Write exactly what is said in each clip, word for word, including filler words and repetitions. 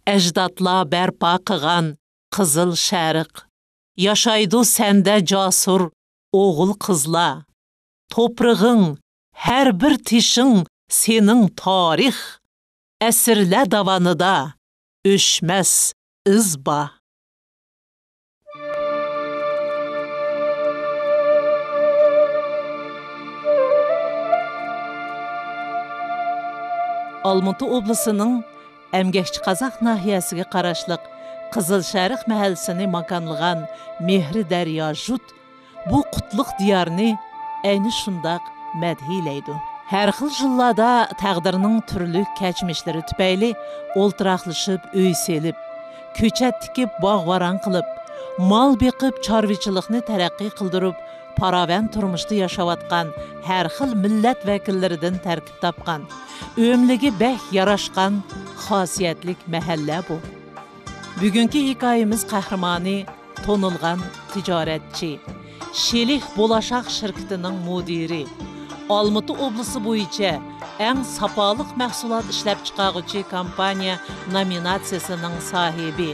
ئەجدادلار بەرپا قىلغان قىزىل شەرق. ياشايدۇ سەندە جاسۇر ئوغۇل-قىزلار. توپرىغىڭ، ھەر بىر تېشىڭ سېنىڭ تارىخ. ئەسىرلەر داۋانىدا ئۆچمەس ئىز بار. ئالمۇتا ئوبلىسىنىڭ ئەمگەكچى قازاق ناھىيەسىگە قاراشلىق قىزىل شەرق مەھەللىسىنى ماكانلىغان مېھرى دەريا جۇت بۇ قۇتلۇق دىيارنى ئەينى شۇنداق مەدھىيلەيدۇ. ھەر خىل يىللاردا تەقدىرنىڭ تۈرلۈك كەچمىشلىرى تۈپەيلى ئولتۇراقلىشىپ ئۆي سېلىپ، كۆچەت تىكىپ باغ-ۋاران قىلىپ، مال بېقىپ چارۋىچىلىقنى تەرەققىي قىلدۇرۇپ، پاراۋان تۇرمۇشتا ياشاۋاتقان ھەر خىل مىللەت ۋەكىللىرىدىن تەركىب تاپقان، ئۆمىلىگە بەك ياراشقان خاسىيەتلىك مەھەللە بۇ. بۈگۈنكى ھېكايىمىز قەھرىمانى تونۇلغان تىجارەتچى، شېلىھ بولاشاق شىركىتىنىڭ مۇدىرى، ئالمۇتا ئوبلىسى بويىچە ئەڭ ساپالىق مەھسۇلات ئىشلەپچىقارغۇچى كومپانىيە نومىناتسىيىسىنىڭ ساھىبى،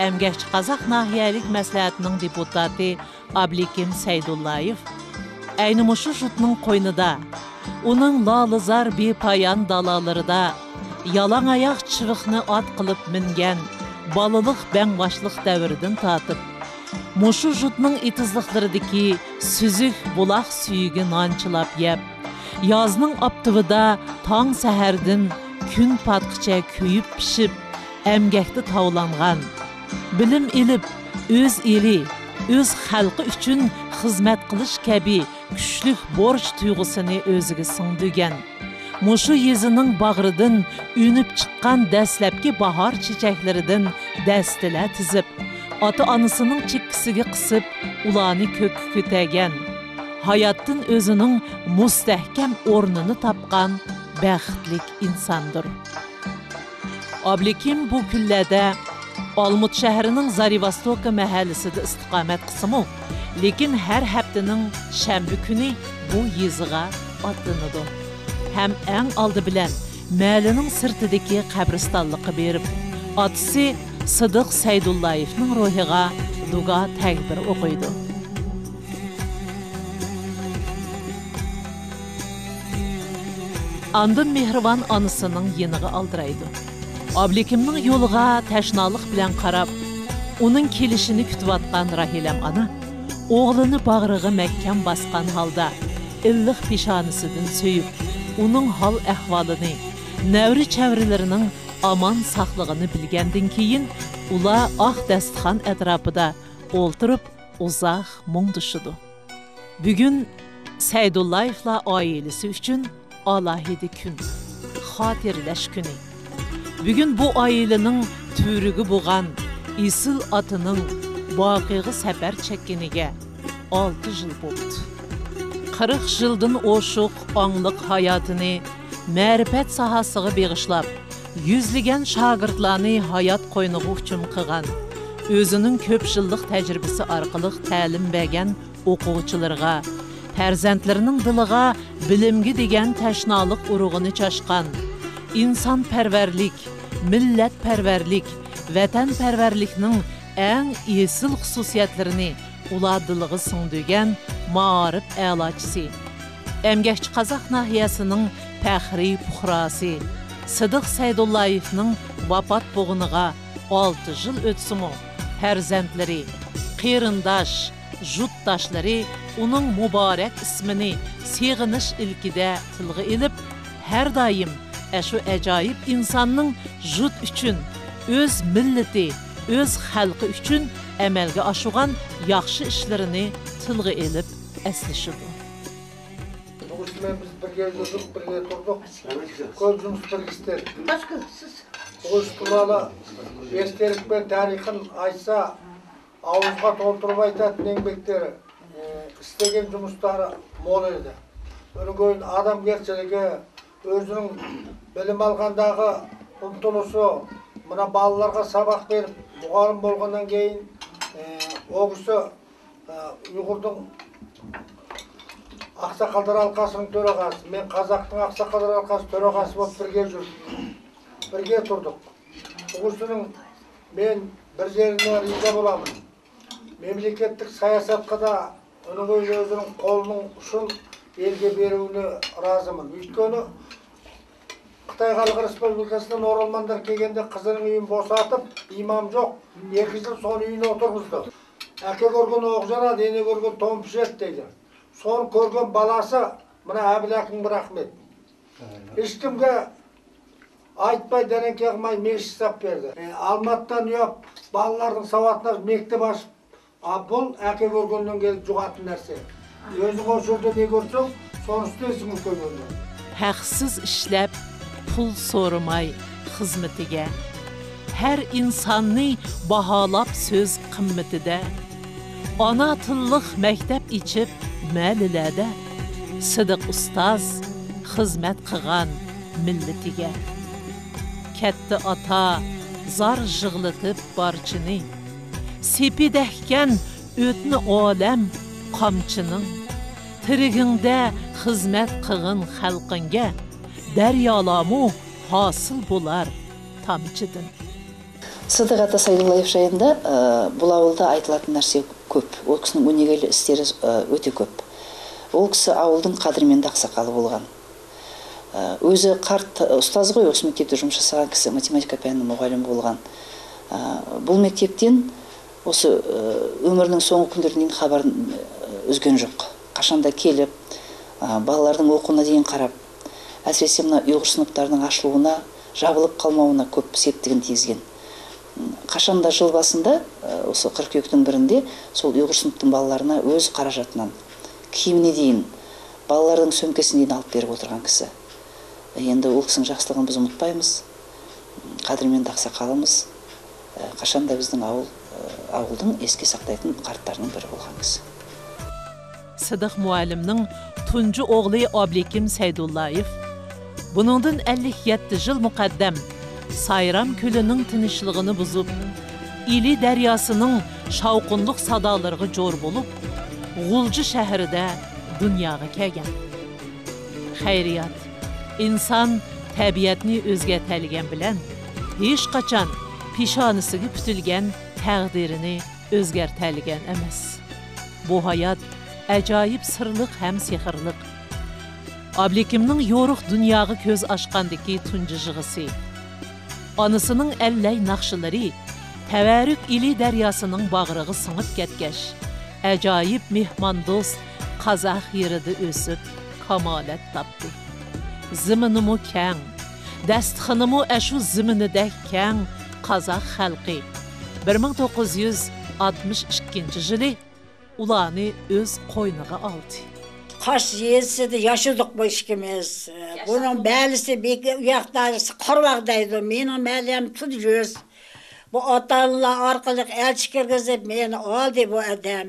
ئەمگەكچى قازاق ناھىيەلىك مەسلىھەتىنىڭ دېپۇتاتى ئابلىكىم سەيدۇللايېف ئەينى مۇشۇ جۇتنىڭ قوينىدا، ئۇنىڭ لالىزار بىپايان دالالىرىدا يالاڭ ئاياق چىۋىقنى ئات قىلىپ مىنگەن بالىلىق بەڭباشلىق دەۋرىدىن تارتىپ، مۇشۇ جۇتنىڭ ئېتىزلىقلىرىدىكى سۈزۈك بۇلاق سۈيىگە نان چىلاپ يەپ، يازنىڭ ئاپتىپىدا تاڭ سەھەردىن كۈن پاتقىچە كۆيۈپ پىشىپ، ئەمگەكتە تاۋلانغان، بىلىم ئېلىپ، ئۆز ئېلى، ئۆز خەلقى ئۈچۈن خىزمەت قىلىش كەبى كۈچلۈك بورچ تۇيغۇسىنى ئۆزىگە سىڭدۈرگەن، مۇشۇ يېزىنىڭ باغرىدىن ئۈنۈپ چىققان دەسلەپكى باھار چېچەكلىرىدىن دەستىلەر تىزىپ، ئاتا-ئانىسىنىڭ چېكىسىگە قىسىپ، ئۇلارنى كۆككە كۆتەرگەن، ھاياتتىن ئۆزىنىڭ مۇستەھكەم ئورنىنى تاپقان بەختلىك ئىنساندۇر. ئابلىكىم بۇ كۈنلەردە ئالمۇت شەھىرىنىڭ زارىۋاستوكا مەھەللىسىدە ئىستىقامەت قىلسىمۇ، لېكىن ھەر ھەپتىنىڭ شەنبە كۈنى بۇ يېزىغا ئاتلىنىدۇ ھەم ئەڭ ئالدى بىلەن مەھەللىنىڭ سىرتىدىكى قەبرىستانلىققا بېرىپ، ئاتىسى سىدىق سەيدۇللايېۋنىڭ روھىغا دۇگا تەكبىر ئوقۇيدۇ. ئاندىن مېھرىبان ئانىسىنىڭ يېنىغا ئالدىرايدۇ. ئابلىكىمنىڭ يولىغا تەشنالىق بىلەن قاراپ، ئۇنىڭ كېلىشىنى كۈتۈۋاتقان راھىلەم ئانا ئوغلىنى باغرىغا مەھكەم باسقان ھالدا، ئىللىق پېشانىسىدىن سۆيۈپ، ئۇنىڭ ھال-ئەھۋالىنى، نەۋرە-چەۋرىلىرىنىڭ ئامان ساقلىقىنى بىلگەندىن كېيىن، ئۇلار ئاق دەستىخان ئەتراپىدا ئولتۇرۇپ، ئۇزاق مۇڭدىشىدۇ. بۈگۈن سەيدۇللايېۋلار ئائىلىسى ئۈچۈن ئالاھىدە كۈن، خاتىرىلەش كۈنى. بۈگۈن بۇ ئائىلىنىڭ تۈۋرۈكى بولغان ئېسىل ئاتىنىڭ باقىغا سەپەر چەككىنىگە ئالتە يىل بوپتۇ. قىرىق يىلدىن ئوشۇق ئاڭلىق ھاياتىنى مەرىپەت ساھەسىگە بېغىشلاپ، يۈزلىگەن شاگىرتلارنى ھايات قوينىغا ھۇجۇم قىلغان، ئۆزىنىڭ كۆپ يىللىق تەجرىبىسى ئارقىلىق تەلىم بەرگەن ئوقۇغۇچىلىرىغا، پەرزەنتلىرىنىڭ دىلىغا بىلىمگە دېگەن تەشنالىق ئۇرۇقىنى چاچقان، ئىنسانپەرۋەرلىك، مىللەتپەرۋەرلىك، ۋەتەنپەرۋەرلىكنىڭ ئەڭ ئېسىل خۇسۇسىيەتلىرىنى ئۇلار دىلىغا سىڭدۈرگەن مائارىپ ئەلاچىسى، ئەمگەكچى قازاق ناھىيەسىنىڭ پەخرىي پۇقراسى سىدىق سەيدۇللايېۋنىڭ ۋاپات بولغىنىغا ئالتە يىل ئۆتسىمۇ، پەرزەنتلىرى، قېرىنداش، يۇرتداشلىرى ئۇنىڭ مۇبارەك ئىسمىنى سېغىنىش ئىلكىدە تىلغا ئېلىپ، ھەر دائىم ئەشۇ ئاجايىپ ئىنساننىڭ يۇرت ئۈچۈن، ئۆز مىللىتى، ئۆز خەلقى ئۈچۈن ئەمەلگە ئاشۇرغان ياخشى ئىشلىرىنى تىلغا ئېلىپ ئەسلىشىدۇ. بۇ ئىشلار بىز بىرگە يۈردۇق، بىرگە تۇردۇق. كۆپ جۇمۇس بىرگە ئىشلىدۇق. بۇ ئىشلار بالا ئېستېرىك بىلەن تارىخىنى ئايتسا، ئاۋۇزغا تولدۇرۇپ ئېيتاتتى نېمە بەكتىر، ئىستىگەن جۇمۇسلارى مول ئىدى. ئۇنىڭ كۆزىدە ئادەمگەرچىلىكى، ئۆزىنىڭ بىلىم ئالغانداغى ئۇمتۇلۇشى، مانا بالىلارغا ساۋاق بېرىپ، مۇغالىم بولغاندىن كېيىن، ئوغۇسى ئۇيغۇرنىڭ ئاقساقاللار ھالقاسىنىڭ تۆرىغاسى، مەن قازاقنىڭ ئاقساقاللار ھالقاسى تۆرىغاسى بولۇپ بىرگە يۈردۇق، بىرگە تۇردۇق. توغرىسىنىڭ مەن بىر يېرىدىن رىزا بولامەن. مەملىكەتلىك ساياسەتكە دە ئۇنىڭ ئۆزىنىڭ قولىنىڭ ئۇشۇن ئەلگە بېرىۋىنى رازىمەن. ئۆيتكىنى خىتاي خەلق رېسپۇبلىكىسىدىن ئورۇنلاندۇرۇپ كەلگەندە قىزىنىڭ ئۆيىنى بوساتىپ، ئىمام جوق، ئېگىز يىل سونا ئۆيىنى ئولتۇرغۇزدى. ئەكە كۆرگەن ئوغجان، دېنى كۆرگەن تومپىشەت دەيدۇ. سونا كۆرگەن بالاسى، مانا ئەبلەكىڭ بىر رەھمەت. ھېچكىمگە ئېيتماي، دەرەك ياغماي، مېشىش ساپ بەردى. ئالماتتان ياپ، بالىلارنىڭ ساۋاتلاش مەكتەپ ئاچىپ، ئا، بۇل ئەكە كۆرگەندىن كېيىن جۇغاتى نەرسە. ئۆزىڭ ئوشۇردا نېگۇرسۇڭ، سونۇستا ئۆزۈڭ كۆرگەندىن. ھەقسىز ئىشلەپ، پۇل سورىماي خىزمىتىگە، ھەر ئىنساننى باھالاپ سۆز قىممىتىدە، ئانا تىللىق مەكتەپ ئېچىپ مەھەللىلەردە، سىدىق ئۇستاز خىزمەت قىلغان مىللىتىگە. كەتتى ئاتا زار يىغلىتىپ بارچىنى، سېپىدەككەن ئۆتنى ئالەم قامچىنىڭ، تىرىكىڭدە خىزمەت قىلغىن خەلقىڭگە، دەريالارمۇ ھاسىل بولار تامچىدىن. سىدىق ئاتا سەيدۇللايېۋ جايىدا، ئە، بۇ ئاۋۇلدا ئېيتىلاتتىغان نەرسە كۆپ. ئۇ كىشىنىڭ ئۈنىگەنلىك ئىستىرى، ئە، ئۆتە كۆپ. ئۇ كىشى ئاۋۇلنىڭ قەدىرمەندى ئاقساقالى بولغان. ئە، ئۆزى قارت ئۇستازغۇ يوقسى مەكتەپتە تۇرمۇش ياسىغان كىشى، ماتېماتىكا پەنىنىڭ مۇغەللىمى بولغان. ئە، بۇ مەكتەپتىن ئۇسى، ئە، ئۆمرىنىڭ سوڭغى كۈنلىرىدىن خەۋەر، ئە، ئۈزگەن جوق. قاچاندا كېلىپ، ئە، بالىلارنىڭ ئوقۇغىنىغا دېگەن قاراپ، ئەسلىسە مانا ئۇيغۇر سىنىپلارنىڭ ئاچىلىۋىنا، ياپىلىپ قالماۋىنا كۆپ سېپىگىنى تىزگەن. قاچاندا يىل باشىدا، ئۇسى قىركۈكنىڭ بىرىدە سول ئۇيغۇر سىنىپنىڭ بالىلارغا ئۆز قارىجاتىنىڭ كىيىمىنى دېيىن، بالىلارنىڭ سۆمكىسىنى دېيىن ئېلىپ بېرىپ ئولتۇرغان كىشى. ئەمدى ئۇ كىشىنىڭ شەخسلىكىنى بىز ئۇنتۇمايمىز. قەدىرمەن ئاقساقالىمىز، ئە، قاچاندا بىزنىڭ ئاۋۇل، ئە، ئاۋۇلنىڭ ئەسكى ساقلايدىغان قارتلارنىڭ بىرى بولغان كىشى. سىدىق مۇئەللىمنىڭ تۇنجى ئوغلى ئابلىكىم سەيدۇللايېف بۇنىڭدىن ئەللىك يەتتە يىل مۇقەددەم سايرام كۆلىنىڭ تىنچلىقىنى بۇزۇپ، ئىلى دەرياسىنىڭ شاۋقۇنلۇق سادالىرىغا جور بولۇپ، غۇلجا شەھىرىدە دۇنياغا كەلگەن. خەيرىيات، ئىنسان تەبىئەتنى ئۆزگەرتەلىگەن بىلەن، ھېچقاچان پېشانىسىگە پۈتۈلگەن تەقدىرىنى ئۆزگەرتەلىگەن ئەمەس. بۇ ھايات ئاجايىپ سىرلىق ھەم سېھىرلىق. ئابلىكىمنىڭ يورۇق دۇنياغا كۆز ئاچقاندىكى تۇنجى يىغىسى، ئانىسىنىڭ ئەللەي ناخشىلىرى تەۋەررۈك ئىلى دەرياسىنىڭ باغرىغا سىڭىپ كەتكەچ، ئاجايىپ مېھماندوست قازاق يېرىدە ئۆسۈپ، كامالەت تاپتى. زېمىنىمۇ كەڭ، داستىخىنىمۇ ئەشۇ زېمىنىدەك كەڭ قازاق خەلقى بىر مىڭ توققۇز يۈز ئاتمىش ئىككىنچى يىلى ئۇلارنى ئۆز قوينىغا ئالدى. قاش يېزىسىدا ياشىدۇق بۇ ئىككىمىز. بۇنىڭ مەھەللىسى بېكى ئۇ ياقتا قارىباغ دەيدۇ. مېنىڭ مەھەللەم تۇنجى يۈز. بۇ ئاتا-ئانىلار ئارقىلىق ئەلچى كىرگۈزۈپ مېنى ئالدى بۇ ئادەم.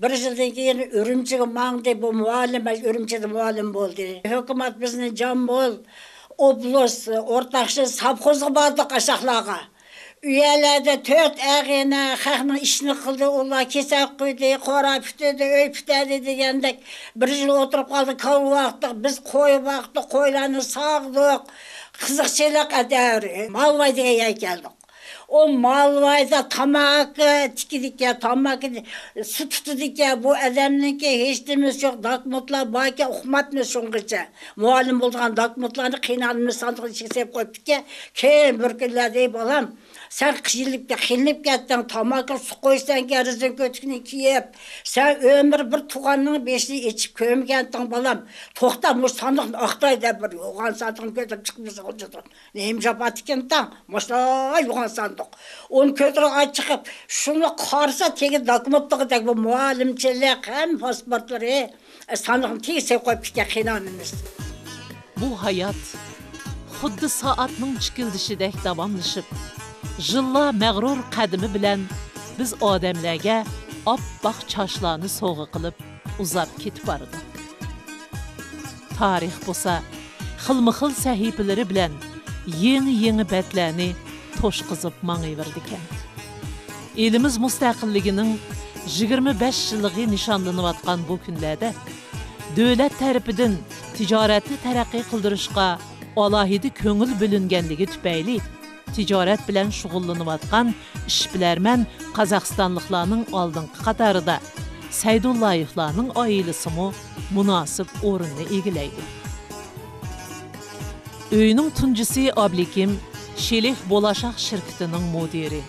بىر يىلدىن كېيىن ئۈرۈمچىگە ماڭدى. بۇ مۇئەللىم، ئۈرۈمچىدە مۇئەللىم بولدى. ھۆكۈمەت بىزنى جامبۇل، ئوبلوس، ئورتاقشى، سوۋخوزغا باردۇق ئاشاقلارغا. ئۇ يەرلەردە تۆت ئەغىنە خەقنىڭ ئىشىنى قىلدى، ئۇلار كېسەك قۇيدى، قورا پۈتۈدى، ئۆي پۈتەدى دېگەندەك بىر يىل ئولتۇرۇپ قالدى. كاۋا باقتۇق، بىز قوي باقتۇق، قويلارنى ساغدۇق. قىزىقچىلىق ئەتەۋېرى، مالۋاي دېگەن يەرگە كەلدۇق. ئۇ مالۋايدا تاماكا تىكىدىكەن، تاماكا سۇ تۇتىدىكەن. بۇ ئادەمنىڭكى ھېچنېمىسى يوق، داكمۇتلار باركەن، ئۇقماپمىز شۇنغىچە. مۇئەللىم بولىدىغان داكمۇتلارنى قىينالمىسان ئىچىگە سېلىپ قويۇپتىكەن. كېيىن بىر كۈنلەردە، بالام، سەن قىينىلىپ، قىينىلىپ كەتتىڭ، تاماكا سۇ قويسەنكەن، رېزىن كۆتۈكنى كىيىپ، سەن ئۆمۈر بىر تۇغاننىڭ بېشىنى ئېچىپ كۆرمىگەنتىڭ، بالام. توختا، مۇشۇ ساندۇقنى ئاختۇراي دەپ، بىر يوغان ساندۇقنى كۆتۈرۈپ چىقىپ بېشىغا ئۇزىتىپ. نېمە جاپا تىكىنتىڭ؟ ماشۇنداق يوغان ساندۇق. ئۇنى كۆتۈرۈپ چىقىپ، شۇنى قارىسا، تېگى داكمۇتلۇقىدەك بۇ مۇئەللىمچىلىك، ھەممە پاسپورتلىرى، ساندۇقنى تېگى سېلىپ قويۇپتىكەن، قىينالمىمىز. بۇ ھايات خۇددى سائەتنىڭ چىكىلدىشىدەك داۋاملىشىپ، يىللار مەغرۇر قەدىمى بىلەن بىز ئادەملەرگە ئاپئاق چاچلارنى سوۋغا قىلىپ، ئۇزاپ كېتىپ بارىدۇ. تارىخ بولسا خىلمۇ خىل سەھىپىلىرى بىلەن يېڭى-يېڭى بەتلەرنى توشقۇزۇپ ماڭىۋېرىدىكەن. ئېلىمىز مۇستەقىللىكىنىڭ يىگىرمە بەش يىللىقى نىشانلىنىۋاتقان بۇ كۈنلەردە، دۆلەت تەرىپىدىن تىجارەتنى تەرەققىي قىلدۇرۇشقا ئالاھىدە كۆڭۈل بۆلۈنگەنلىكى تۈپەيلى، تىجارەت بىلەن شۇغۇللىنىۋاتقان ئىشبىلەرمەن قازاقىستانلىقلارنىڭ ئالدىنقى قاتارىدا، سەيدۇللايېۋلارنىڭ ئائىلىسىمۇ مۇناسىپ ئورۇننى ئىگىلەيدۇ. ئۆينىڭ تۇنجىسى ئابلىكىم شېلىھ بولاشاق شىركىتىنىڭ مۇدىرى.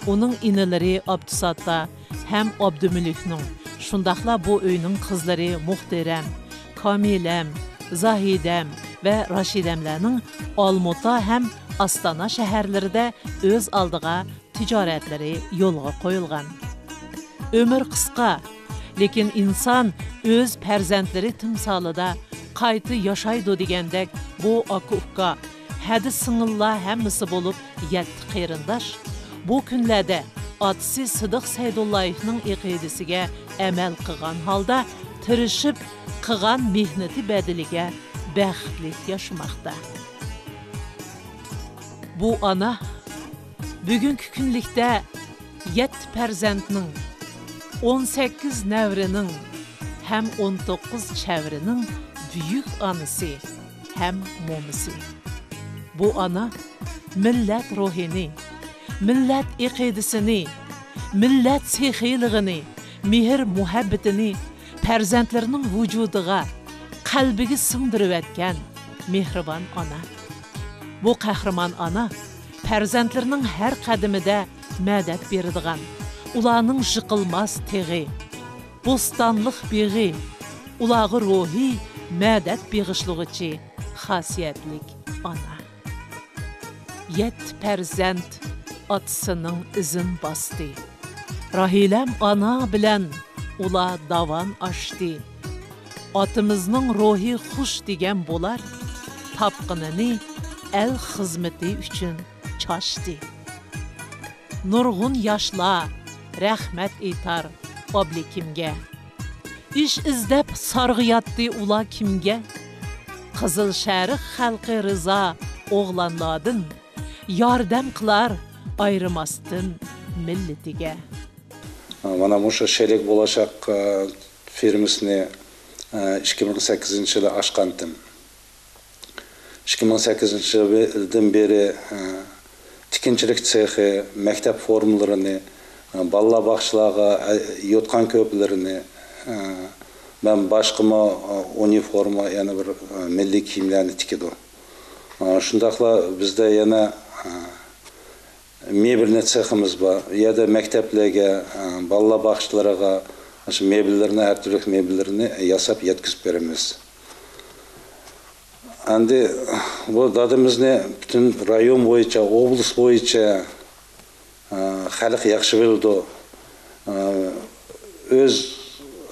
ئۇنىڭ ئىنىلىرى ئابدۇساتتار ھەم ئابدۇمۈلۈكنىڭ، شۇنداقلا بۇ ئۆينىڭ قىزلىرى مۇختەرەم، كامىلەم، زاھىدەم ۋە راشىدەملەرنىڭ ئالمۇتا ھەم ئاستانا شەھەرلىرىدە ئۆز ئالدىغا تىجارەتلىرى يولغا قويۇلغان. ئۆمۈر قىسقا، لېكىن ئىنسان ئۆز پەرزەنتلىرى تىمسالىدا قايتا ياشايدۇ دېگەندەك، بۇ ئاكا-ئۇكا، ھەدە سىڭىللار ھەممىسى بولۇپ يەتتە قېرىنداش بۇ كۈنلەردە ئاتىسى سىدىق سەيدۇللايېۋنىڭ ئەقىدىسىگە ئەمەل قىلغان ھالدا تىرىشىپ قىلغان مېھنىتى بەدىلىگە بەختلىك ياشىماقتا. بۇ ئانا بۈگۈنكى كۈنلۈكتە يەتتە پەرزەنتنىڭ، ئون سەككىز نەۋرىنىڭ ھەم ئون توققۇز چەۋرىنىڭ بۈيۈك ئانىسى ھەم مومىسى. بۇ ئانا مىللەت روھىنى، مىللەت ئەقىدىسىنى، مىللەت سېخىيلىقىنى، مېھىر-مۇھەببىتىنى پەرزەنتلىرىنىڭ ۋۇجۇدىغا، قەلبىگە سىڭدۈرۈۋەتكەن مېھرىبان ئانا. بۇ قەھرىمان ئانا پەرزەنتلىرىنىڭ ھەر قەدىمىدە مەدەت بېرىدىغان، ئۇلارنىڭ يىقىلماس تېغى، بوستانلىق بېغى، ئۇلارغا روھىي مەدەت بېغىشلىغۇچى خاسىيەتلىك ئانا. يەتتە پەرزەنت ئاتىسىنىڭ ئىزىن باستى. راھىلەم ئانا بىلەن ئۇلار داۋان ئاشتى. ئاتىمىزنىڭ روھى خۇش دېگەن بولار، تاپقىنىنى ئەل خىزمىتى ئۈچۈن چاچتى. نۇرغۇن ياشلار رەھمەت ئېيتار ئابلىكىمگە. ئىش ئىزدەپ سارغىياتتى ئۇلار كىمگە؟ قىزىل شەرق خەلقى رىزا ئوغلانلاردىن، ياردەم قىلار ئايرىماستىن مىللىتىگە. مانا مۇشۇ شېلىك بولاشاق، ئە، فىرمىسىنى، ئە، ئىككى مىڭ سەككىزىنچى يىلى ئاچقانتىم. ئىككى مىڭ سەككىزىنچى يىلدىن بېرى، ئە، تىكىنچىلىك سېخى، مەكتەپ فورمىلىرىنى، ئە، بالىلار باغچىلارغا، ئە، يوتقان كۆرپىلىرىنى، ئە، مەن باشقىمۇ، ئە، ئۇنىفورما، يەنە بىر، ئە، مىللىي كىيىملەرنى تىكىدۇ. ئە، شۇنداقلا بىزدە يەنە، ئە، مېبېلنى سېخىمىز بار. ئۇ يەردە مەكتەپلەرگە، ئە، بالىلار باغچىلىرىغا شۇ مېبېللىرىنى، ھەر تۈرلۈك مېبېللىرىنى ياساپ يەتكۈزۈپ بېرىمىز. ئەمدى بۇ دادىمىزنى پۈتۈن رايون بويىچە، ئوبلاست بويىچە، ئە، خەلق ياخشى بىلىدۇ. ئە، ئۆز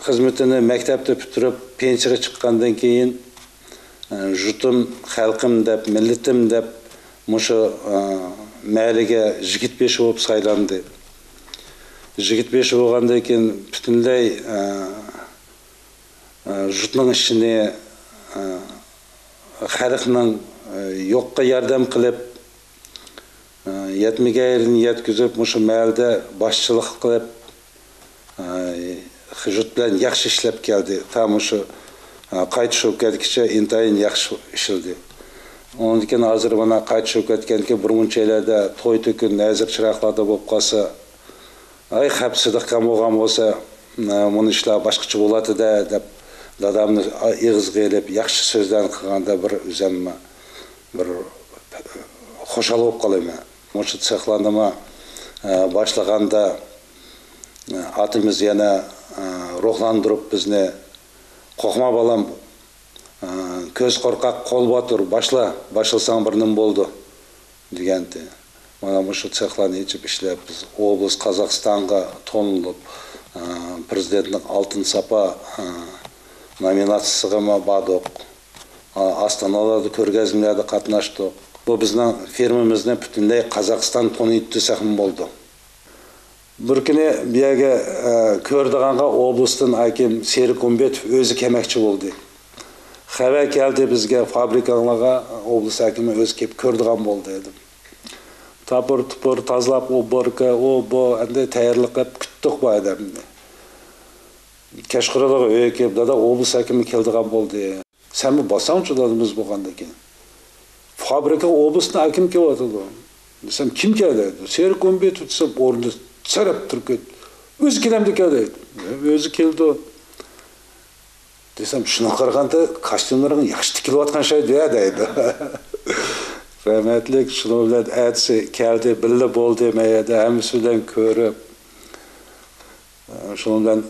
خىزمىتىنى مەكتەپتە پۈتتۈرۈپ، پېنسىيەگە چىققاندىن كېيىن، ئە، يۇرتۇم، خەلقىم دەپ، مىللىتىم دەپ، مۇشۇ، ئە، مەھەللىگە يىگىت بېشى بولۇپ سايلاندى. يىگىت بېشى بولغاندىن كېيىن پۈتۈنلەي، ئە، ئە، يۇرتنىڭ ئىشىنى، ئە، خەلقنىڭ، ئە، يوققا ياردەم قىلىپ، ئە، يەتمىگەنلەرنى يەتكۈزۈپ، مۇشۇ مەھەللىدە باشچىلىق قىلىپ، ئە، يۇرت بىلەن ياخشى ئىشلەپ كەلدى. تا مۇشۇ، ئە، قايتىش بولۇپ كەتكىچە ئىنتايىن ياخشى ئىشلىدى. ئۇنىڭدىن كېيىن ھازىر مانا قايتىش بولۇپ كەتكەندىن كېيىن بىر مۇنچە يەرلەردە توي-تۆكۈن، نەزىر-چىراغلاردا بولۇپ قالسا، ئاي، خەپ سىدىقكەن بولغان بولسا، مۇنۇ ئىشلار باشقىچە بولاتتى-دە، دەپ، دادامنى ئېغىزغا ئېلىپ، ياخشى سۆزلەرنى قىلغاندا بىر ئۆزۈممۇ بىر خۇشال بولۇپ قالىمەن. مۇشۇ سېخلارنىمۇ باشلىغاندا ئاتىمىز يەنە روھلاندۇرۇپ بىزنى، «قورقما، بالام، كۆز قورقاق، قول باتۇر، باشلا، باشلىساڭ بىر نېمە بولىدۇ» دېگەنتى. مانا مۇشۇ سېخلارنى ئېچىپ ئىشلەپ، بىز ئوبلاست قازاقىستانغا تونۇلۇپ، ئە، پىرېزىدېنتنىڭ ئالتۇن ساپا، ئە، نومىناتسىيىسىغىمۇ باردۇق. ئا-، ئاستانىلاردا كۆرگەزمىلەردە قاتناشتۇق. بۇ بىزنىڭ فىرمىمىزنى پۈتۈنلەي قازاقىستان تونۇيتتى دېسەكمۇ بولىدۇ. بىر كۈنى بۇ يەرگە، ئە، كۆرىدىغانغا ئوبلاستتىن ھاكىم سېرىك ئۇمبېتوف ئۆزى كەلمەكچى بولدى. خەۋەر كەلدى بىزگە، فابرىكاڭلارغا ئوبلاست ھاكىمى ئۆزى كېلىپ كۆرىدىغان بولدى، دېدىم. تاپۇر-تۇپۇر تازىلاپ، ئۇبوركا، ئۇ، بۇ، ئەمدى تەييارلىق قىلىپ كۈتتۇق بۇ ئادەمنى. كەچقۇرۇنلۇق ئۆيگە كېلىپ، دادا، ئوبلاست ھاكىمى كېلىدىغان بولدى. سەنمۇ بارساڭچۇ دادىمىز بولغاندىن كېيىن. فابرىكىغا ئوبلاستتىن ھاكىم كېلىۋاتىدۇ. دېسەم، كىم كەلدى؟ سېرىك ئون بىر دېسەم، ئورنىدا سەرەپ تۇرۇپ كەتتى. ئۆزى كېلەمدىكەن دەيدۇ. ئۆزى كېلىدۇ. دېسەم، شۇنىڭغا قارىغاندا كاستيۇملىرىڭ ياخشى تىكىلىۋاتقان شايدۇ يا دەيدۇ. رەھمەتلىك، شۇنىڭ بىلەن ئەتىسى كەلدى، بىللە بولدى، مەن يەردە ھەممىسى بىلەن كۆرۈپ، شۇنىڭ بىلەن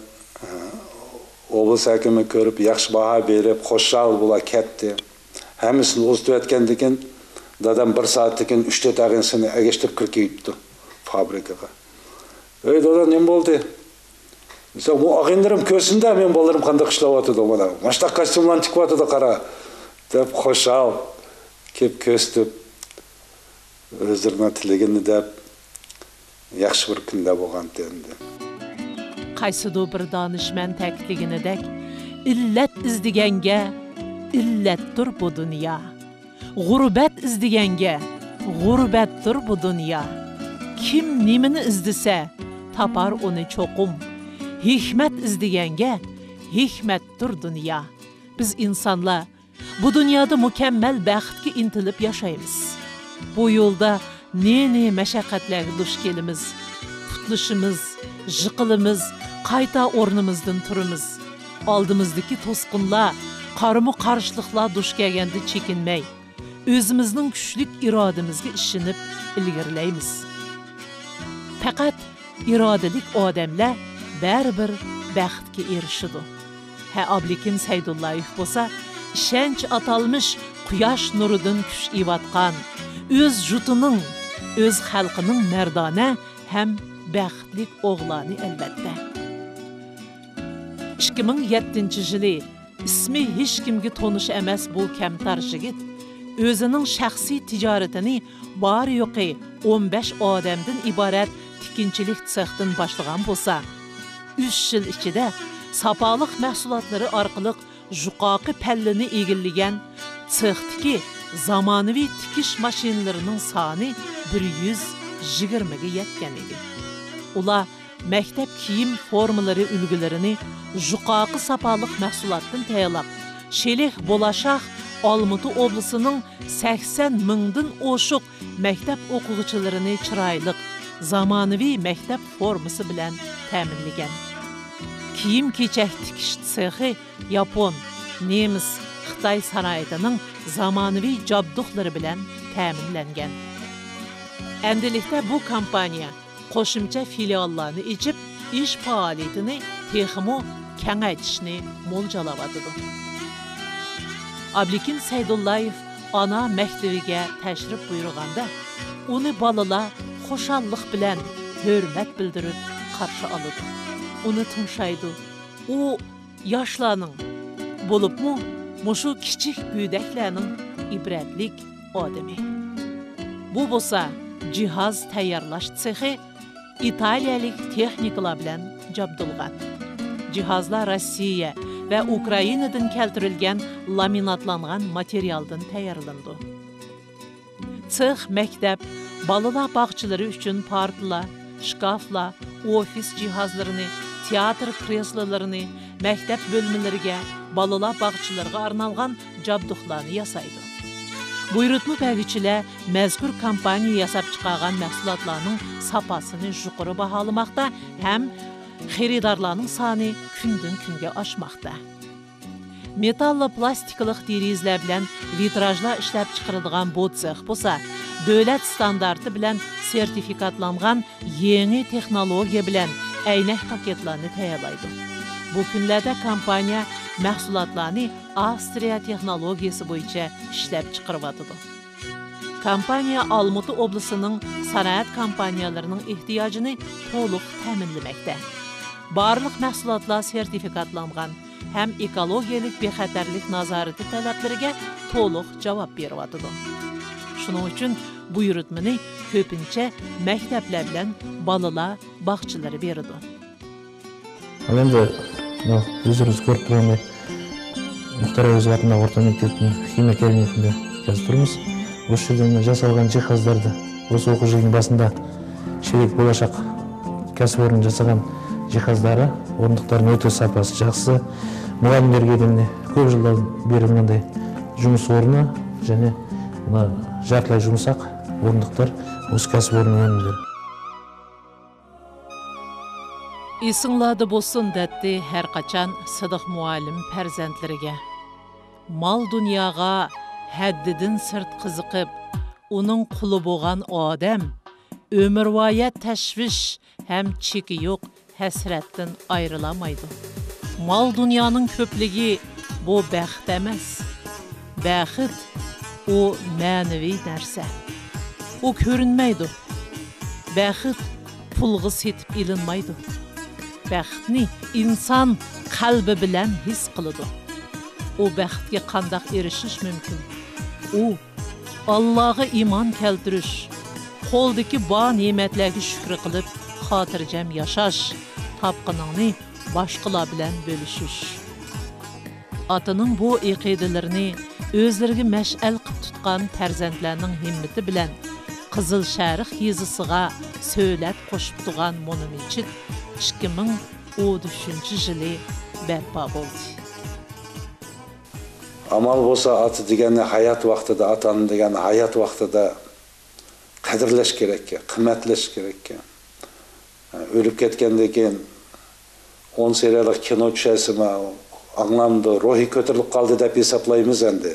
ئوبلاس ھاكىمى كۆرۈپ، ياخشى باھا بېرىپ، خۇشال بولا كەتتى. ھەممىسىنى ئۇزىتىۋەتكەندىن كېيىن، دادام بىر سائەتتىن كېيىن ئۈچ تۆت ئاغىنىسىنى ئەگەشتۈرۈپ كىرىپ كېلىپتۇ فابرىكىغا. ئەي دادا، نېمە بولدى؟ دېسە، بۇ ئاغىنىلىرىم كۆرسۇن-دە، مېنىڭ بالىلىرىم قانداق ئىشلەۋاتىدۇ، مانا مۇشۇنداق كاستيۇملارنى تىكىۋاتىدۇ، قارا، دەپ خۇشال كېلىپ كۆرسىتىپ، ئۆزلىرىنىڭ تىلىگىنى دەپ، ياخشى بىر كۈنلەر بولغانتى ئەمدى. قايسىدۇر بىر دانىشمەن تەكىتلىگىنىدەك، ئىللەت ئىزدىگەنگە ئىللەتتۇر بۇ دۇنيا. غۇربەت ئىزدىگەنگە غۇربەتتۇر بۇ دۇنيا. كىم نېمىنى ئىزدىسە، تاپار ئۇنى چوقۇم. ھېكمەت ئىزدىگەنگە ھېكمەتتۇر دۇنيا. بىز ئىنسانلار بۇ دۇنيادا مۇكەممەل بەختكە ئىنتىلىپ ياشايمىز. بۇ يولدا نى-نى مەشەققەتلەرگە دۇچ كېلىمىز، پۇتلىشىمىز، يىقىلىمىز، قايتا ئورنىمىزدىن تۇرىمىز. ئالدىمىزدىكى توسقۇنلار، قارىمۇ قارشىلىقلار دۇچ كەلگەندە چېكىنمەي، ئۆزىمىزنىڭ كۈچلۈك ئىرادىمىزگە ئىشىنىپ ئىلگىرىلەيمىز. پەقەت ئىرادىلىك ئادەملەر بەرىبىر بەختكە ئېرىشىدۇ. ھە، ئابلىكىم سەيدۇللايېف بولسا ئىشەنچ ئاتالمىش قۇياش نۇرىدىن كۈچ ئېۋاتقان، ئۆز جۇتىنىڭ، ئۆز خەلقىنىڭ مەردانە ھەم بەختلىك ئوغلانى ئەلۋەتتە. ئىككى مىڭ يەتتىنچى يىلى ئىسمى ھېچكىمگە تونۇش ئەمەس بۇ كەمتار يىگىت ئۆزىنىڭ شەخسىي تىجارىتىنى بارى-يوقى ئون بەش ئادەمدىن ئىبارەت تىكىنچىلىك سېختىن باشلىغان بولسا، ئۈچ يىل ئىچىدە ساپالىق مەھسۇلاتلىرى ئارقىلىق يۇقىرىقى پەللىنى ئىگىلىگەن سېختىكى زامانىۋى تىكىش ماشىنىلىرىنىڭ سانى بىر يۈز يىگىرمىگە يەتكەن ئىدى. ئۇلار مەكتەپ كىيىم فورمىلىرى ئۈلگىلىرىنى يۇقىرىقى ساپالىق مەھسۇلاتتىن تەييارلاپ، شېلىھ، بولاشاق، ئالمۇتا ئوبلىسىنىڭ سەكسەن مىڭدىن ئوشۇق مەكتەپ ئوقۇغۇچىلىرىنى چىرايلىق، زامانىۋى مەكتەپ فورمىسى بىلەن تەمىنلىگەن. كىيىم-كېچەك تىكىش سېخى ياپون، نېمىس، خىتاي سانائىتىنىڭ زامانىۋى جابدۇقلىرى بىلەن تەمىنلەنگەن. ئەمدىلىكتە بۇ كومپانىيە قوشۇمچە فىلىئاللارنى ئېچىپ، ئىش پائالىيىتىنى تېخىمۇ كېڭەيتىشنى مولجالاۋاتىدۇ. ئابلىكىم سەيدۇللايېف ئانا مەكتىۋىگە تەشرىپ بۇيرۇغاندا، ئۇنى بالىلار خۇشاللىق بىلەن ھۆرمەت بىلدۈرۈپ قارشى ئالىدۇ. ئۇنى تىڭشايدۇ. ئۇ ياشلارنىڭ، بولۇپمۇ مۇشۇ كىچىك گۆدەكلەرنىڭ ئىبرەتلىك ئادىمى. بۇ بولسا جىھاز تەييارلاش سېخى، ئىتالىيەلىك تېخنىكلار بىلەن جابدۇلغان. جىھازلار روسىيە ۋە ئۇكرائىنادىن كەلتۈرۈلگەن لامىناتلانغان ماتېرىيالدىن تەييارلىنىدۇ. سېخ مەكتەپ، بالىلار باغچىلىرى ئۈچۈن پارتىلار، شكافلار، ئوفىس جىھازلىرىنى، تىياتىر كرېسلولىرىنى، مەكتەپ بۆلمىلىرىگە، بالىلار باغچىلىرىغا ئارنالغان جابدۇقلارنى ياسايدۇ. بۇيرۇتما بەرگۈچىلەر مەزكۇر كومپانىيە ياساپ چىقارغان مەھسۇلاتلارنىڭ ساپاسىنى يۇقىرى باھالىماقتا ھەم خېرىدارلارنىڭ سانى كۈندىن-كۈنگە ئاشماقتا. مېتاللو پىلاستىكلىق دېرىزىلەر بىلەن ۋىتراژلار ئىشلەپ چىقىرىدىغان بۇ سېخ بولسا، دۆلەت ستاندارتى بىلەن سېرتىفىكاتلانغان يېڭى تېخنولوگىيە بىلەن ئەينەك پاكېتلارنى تەييارلايدۇ. بۇ كۈنلەردە كومپانىيە مەھسۇلاتلارنى ئاۋسترىيە تېخنولوگىيەسى بويىچە ئىشلەپ چىقىرىۋاتىدۇ. كومپانىيە ئالمۇتا ئوبلىسىنىڭ سانائەت كومپانىيەلىرىنىڭ ئېھتىياجىنى تولۇق تەمىنلىمەكتە. بارلىق مەھسۇلاتلار سېرتىفىكاتلانغان ھەم ئېكولوگىيەلىك بىخەتەرلىك نازارىتى تەلەپلىرىگە تولۇق جاۋاب بېرىۋاتىدۇ. شۇنىڭ ئۈچۈن بۇيرۇتمىنى كۆپىنچە مەكتەپلەر بىلەن بالىلار باغچىلىرى بېرىدۇ. ئەمدى مۇنۇ ئۆزىمىز كۆرۈپ تۇرغاندەك، مۇختار ئەۋەزوف ئاتىندىكى ئورتا مەكتەپنىڭ خىمىيە كابىنېتىندە ياتىپ تۇرىمىز. ئوشۇ يەردە جاسالغان جىھازلاردا، بولسا ئوقۇش يىلىنىڭ باشىدا شېرىك بولاشاق كەسىپ ئورنى جاسىغان جىھازلارى، ئورۇندۇقلارنىڭ ئۆتە ساپاسى ياخشى. مۇغەللىملەرگە دېگەندە كۆپ يىللاردىن بېرى مۇنداق جۇمۇس ئورنى، يەنى مۇنۇ جارتىلاي يۇمشاق ئورۇندۇقلار O'z kasb o'rniyam bilir. ئېسىڭلاردا بولسۇن، دەتتى ھەرقاچان سىدىق مۇئەللىم پەرزەنتلىرىگە. مال-دۇنياغا ھەددىدىن سىرت قىزىقىپ، ئۇنىڭ قۇلى بولغان ئادەم ئۆمۈرۋايەت تەشۋىش ھەم چېكى يوق ھەسرەتتىن ئايرىلالمايدۇ. مال-دۇنيانىڭ كۆپلۈكى بۇ بەخت ئەمەس. بەخت، ئۇ مەنىۋى نەرسە. ئۇ كۆرۈنمەيدۇ. بەخت پۇلغا سېتىپ ئېلىنمايدۇ. بەختنى ئىنسان قەلبى بىلەن ھېس قىلىدۇ. ئۇ بەختكە قانداق ئېرىشىش مۇمكىن؟ ئۇ ئاللاغا ئىمان كەلتۈرۈش، قولدىكى بار نېمەتلەرگە شۈكرى قىلىپ، خاتىرجەم ياشاش، تاپقىنىڭنى باشقىلار بىلەن بۆلۈشۈش. ئاتىنىڭ بۇ ئەقىدىلىرىنى ئۆزلىرىگە مەشئەل قىپ تۇتقان پەرزەنتلەرنىڭ ھىممىتى بىلەن قىزىل شەرق يېزىسىغا سۆلەت قوشۇپ تۇرغان مۇنۇ مىچىت ئىككى مىڭ ئون ئۈچىنچى يىلى بەرپا بولدى. ئامال بولسا ئاتا دېگەننى ھايات ۋاقتىدا، ئاتا-ئانا دېگەننى ھايات ۋاقتىدا قەدىرلەش كېرەككەن، قىممەتلەش كېرەككەن. ئۆلۈپ كەتكەندىن كېيىن ئون سېرىيەلىك كىنو چۈشەرسىمۇ ئاڭلامدۇ، روھى كۆتۈرۈلۈپ قالدى دەپ ھېسابلايمىز ئەمدى.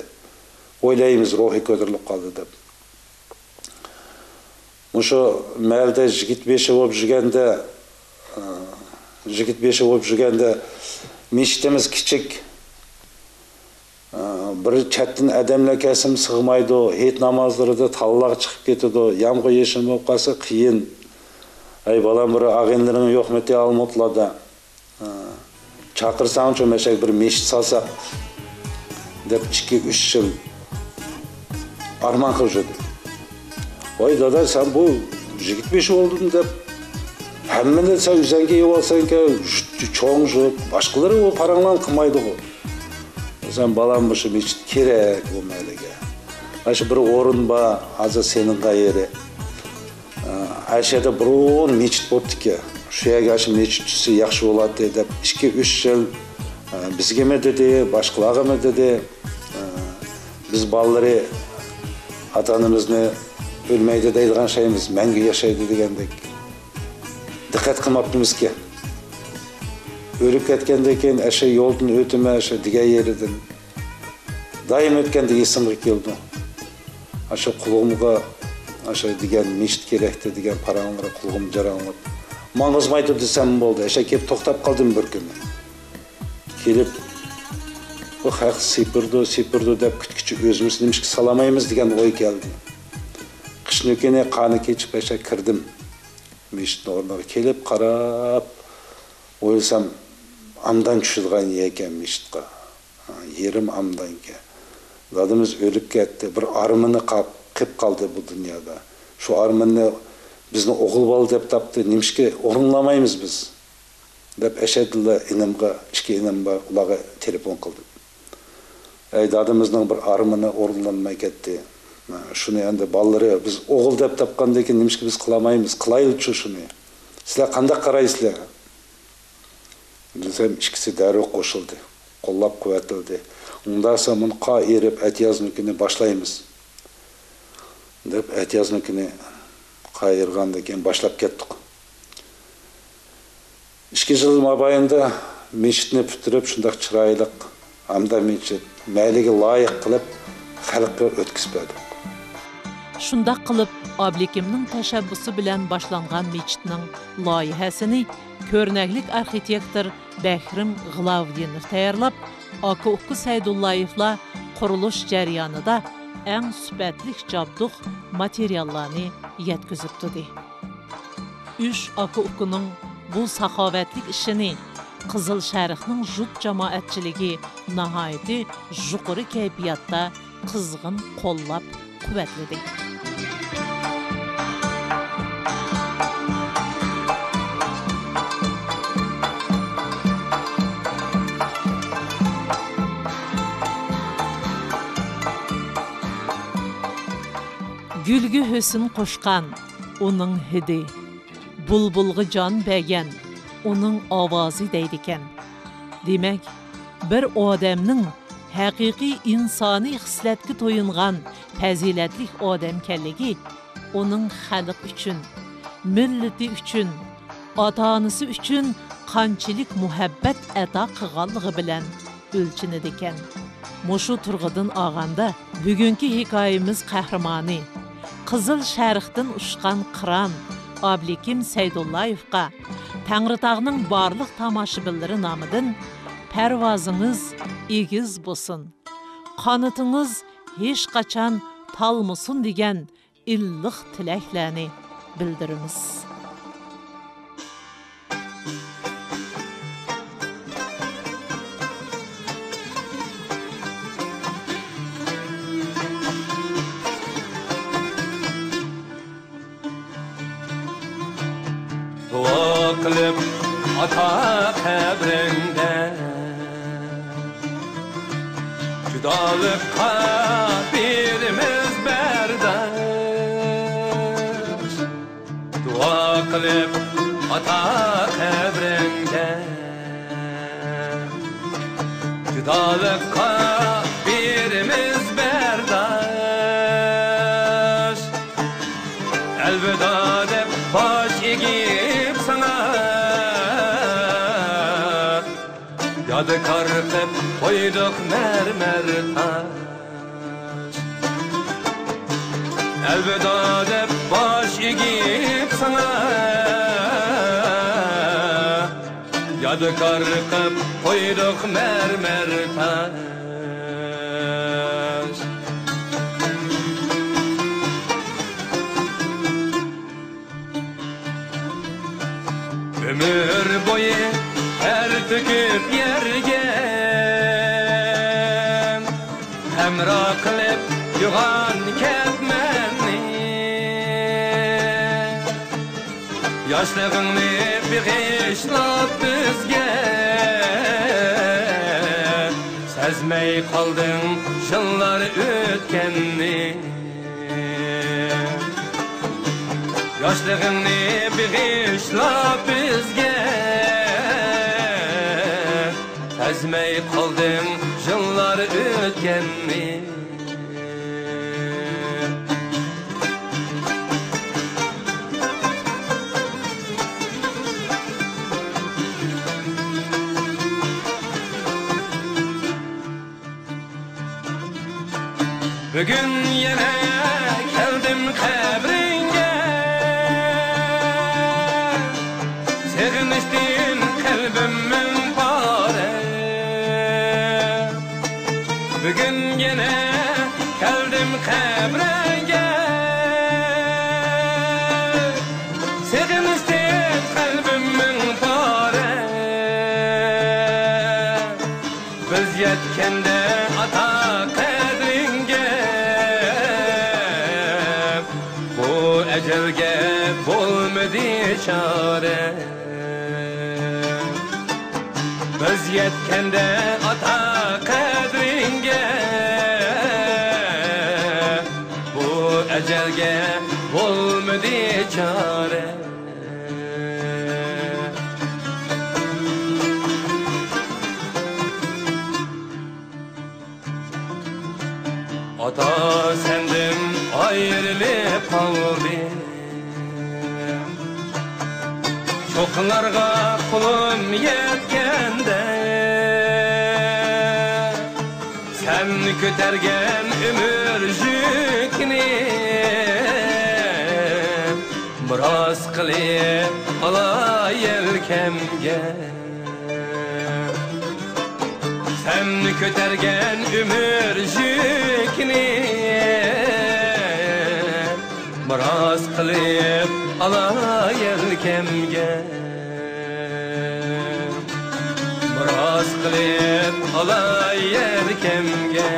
ئويلايمىز، روھى كۆتۈرۈلۈپ قالدى دەپ. مۇشۇ مەھەلدە يىگىت بېشى بولۇپ يۈرگەندە، ئە، يىگىت بېشى بولۇپ يۈرگەندە مىشىتىمىز كىچىك. ئە، بىر چەتتىن ئادەملەر كەلسىمۇ سىغمايدۇ، ھېيت نامازلىرىدا تاللاغا چىقىپ كېتىدۇ، يامغۇر يېشىن بولۇپ قالسا قىيىن. ئەي بالام، بىر ئاغىنىلىرىڭ يوقمىتى ئالمۇتلاردا؟ ھە. چاقىرساڭچۇ مەشەك بىر مىشىت سالساق دەپ ئىككى، ئۈچ يىل ئارمان قىلىپ يۈردى. ۋاي دادا، سەن بۇ يىگىت بېشى بولدۇڭ دەپ ھەممىنى سەن ئۆزەڭگە يېۋالساڭكەن، چوڭ جۇت، باشقىلىرى ئۇ پاراڭلارنى قىلمايدىغۇ. سەن بالام مۇشۇ مىشىت كېرەك بۇ مەھەللىگە. مانا شۇ بىر ئورۇن بار، ھازىر سېنىڭ قەيىرى. ئاشۇ يەردە بۇرۇن مىچىت بوپتىكەن. شۇ يەرگە ئاشۇ مىچىت چۈشسە ياخشى بولاتتى دەپ ئىككى، ئۈچ يىل، ئە، بىزگىمۇ دېدى، باشقىلارغىمۇ دېدى. ئە، بىز بالىلىرى ئاتا-ئانىمىزنى ئۆلمەيدۇ دەيدىغان شەيمىز، مەڭگۈ ياشايدۇ دېگەندەك دىققەت قىلماپتىمىزكەن. ئۆلۈپ كەتكەندىن كېيىن ئاشۇ يولدىن ئۆتىمەن، ئاشۇ دېگەن يېرىدىن دائىم ئۆتكەندە ئېسىمگە كېلىدۇ. ئاشۇ قۇلىقىمغا ئاشۇ دېگەن مىشىت كېرەكتى دېگەن پاراڭلىرى قۇلىقىمدا جاراڭلاپ، ماڭغۇزماي تۇر دېسەم بولدى. ئەشە كېلىپ توختاپ قالدىم بىر كۈنى. كېلىپ، بۇ خەق سېپىرىدۇ، سېپىرىدۇ دەپ كۈتكۈچە ئۆزىمىز نېمىشقا سالالمايمىز دېگەن ئوي كەلدى. قىشنىڭ كۈنى قارنى كېچىپ ئەشە كىردىم. مىشىتنىڭ ئورنىغا كېلىپ قاراپ ئويلىسام، ئامدان چۈشىدىغان يەركەن مىشىتقا. ھا، يېرىم ئامدانكەن. دادىمىز ئۆلۈپ كەتتى. بىر ئارمىنى قاپ-، قېپ قالدى بۇ دۇنيادا. شۇ ئارمىنىنى بىزنى ئوغۇل بالا دەپ تاپتى. نېمىشقا ئورۇنلىمايمىز بىز؟ دەپ ئەشەدىللا ئىنىمغا، ئىككى ئىنىم بار، ئۇلارغا تېلېفون قىلدىم. ئەي، دادىمىزنىڭ بىر ئارمىنى ئورۇنلانماي كەتتى. شۇنى ئەمدى بالىلىرى، بىز ئوغۇل دەپ تاپقاندىن كېيىن نېمىشقا بىز قىلالمايمىز؟ قىلايلىچۇ شۇنى. سىلەر قانداق قارايسىلەر؟ دېسەم، ئىككىسى دەررۇ قوشۇلدى. قوللاپ-قۇۋۋەتلىدى. ئۇنداقسا مۇنى قايىرىپ، ئەتىيازنىڭكىنى باشلايمىز، دەپ، ئەتىيازنىڭكىنى قايىرغاندىن كېيىن باشلاپ كەتتۇق. ئىككى يىل مابەينىدە مىچىتنى پۈتتۈرۈپ، شۇنداق چىرايلىق ھەمدە مىچىت مەھەللىگە لايىق قىلىپ، خەلققە ئۆتكۈزۈپ بەردۇق. شۇنداق قىلىپ، ئابلىكىمنىڭ تەشەببۇسى بىلەن باشلانغان مىچىتنىڭ لايىھەسىنى كۆرنەكلىك ئارخىتېكتور بەھرىم غىلاۋۇدىنوف تەييارلاپ، ئاكا-ئۇكا سەيدۇللايېۋلار قۇرۇلۇش جەريانىدا ئەڭ سۈپەتلىك جابدۇق ماتېرىياللارنى يەتكۈزۈپ تۇردى. ئۈچ ئاكا-ئۇكىنىڭ بۇ ساخاۋەتلىك ئىشىنى قىزىل شەرقنىڭ جۇت جامائەتچىلىكى ناھايىتى يۇقىرى كەيپىياتتا قىزغىن قوللاپ-قۇۋۋەتلىدى. گۈلگە ھۆسن قوشقان ئۇنىڭ ھىدى، بۇلبۇلغا جان بەرگەن ئۇنىڭ ئاۋازى دەيدىكەن. دېمەك، بىر ئادەمنىڭ ھەقىقىي ئىنسانىي خىسلەتكە تويۇنغان پەزىلەتلىك ئادەمكەنلىكى ئۇنىڭ خەلق ئۈچۈن، مىللىتى ئۈچۈن، ئاتا-ئانىسى ئۈچۈن قانچىلىك مۇھەببەت ئاتا قىلغانلىقى بىلەن ئۆلچىنىدىكەن. مۇشۇ تۇرغىدىن ئالغاندا، بۈگۈنكى ھېكايىمىز قەھرىمانى، قىزىل شەرقتىن ئۇچقان قىران ئابلىكىم سەيدۇللايېۋقا تەڭرىتاغنىڭ بارلىق تاماشىبىنلىرى نامىدىن «پەرۋازىڭىز ئېگىز بولسۇن، قانىتىڭىز ھېچقاچان تالمىسۇن» دېگەن ئىللىق تىلەكلەرنى بىلدۈرىمىز. دۇئا قىلىپ ئاتا قەبرىڭدە، جۇدالىققا بېرىمىز بەرداش. دۇئا قىلىپ ئاتا قەبرىڭدە، جۇدالىققا بېرىمىز بەرداش. ئەلۋىدا دەپ باش ئېگىپ ساڭا، يادىكار قىپ قويدۇق مەرمەر تاش. ئەلۋىدا دەپ باش ئېگىپ ساڭا، يادىكار قىپ قويدۇق مەرمەر تاش. ئۆمۈر بويى تەر تۆكۈپ يەرگە، ھەمراھ قىلىپ يوغان كەتمەننى. ياشلىقىڭنى بېغىشلاپ بىزگە، سەزمەي قالدىڭ يىللار ئۆتكەننى. ياشلىقىڭنى بېغىشلاپ بىزگە، سەزمەي قالدىڭ يىللار ئۆتكەننى. بۈگۈن يەنە كەلدىم قەبرىڭگە، سېغىنىشتىن قەلبىم مىڭ پارە. بۈگۈن يەنە كەلدىم قەبرىڭگە، سېغىنىشتىن قەلبىم مىڭ پارە. بىز يەتكەندە ئاتا قەدرىڭگە، بۇ ئەجەلگە بولمىدى چارە. بىز يەتكەندە ئاتا قەدرىڭگە، بۇ ئەجەلگە بولمىدى چارە. ئاتا سەندىن ئايرىلىپ قالدىم، چوققىلارغا قولۇم يەتكەندە، سەن كۆتەرگەن ئۆمۈر يۈكىنى مىراس قىلىپ ئالاي يەلكەمگە. سەن كۆتەرگەن ئۆمۈر يۈكىنى مىراس قىلىپ ئالاي يەلكەمگە. مىراس قىلىپ ئالاي يەلكەمگە.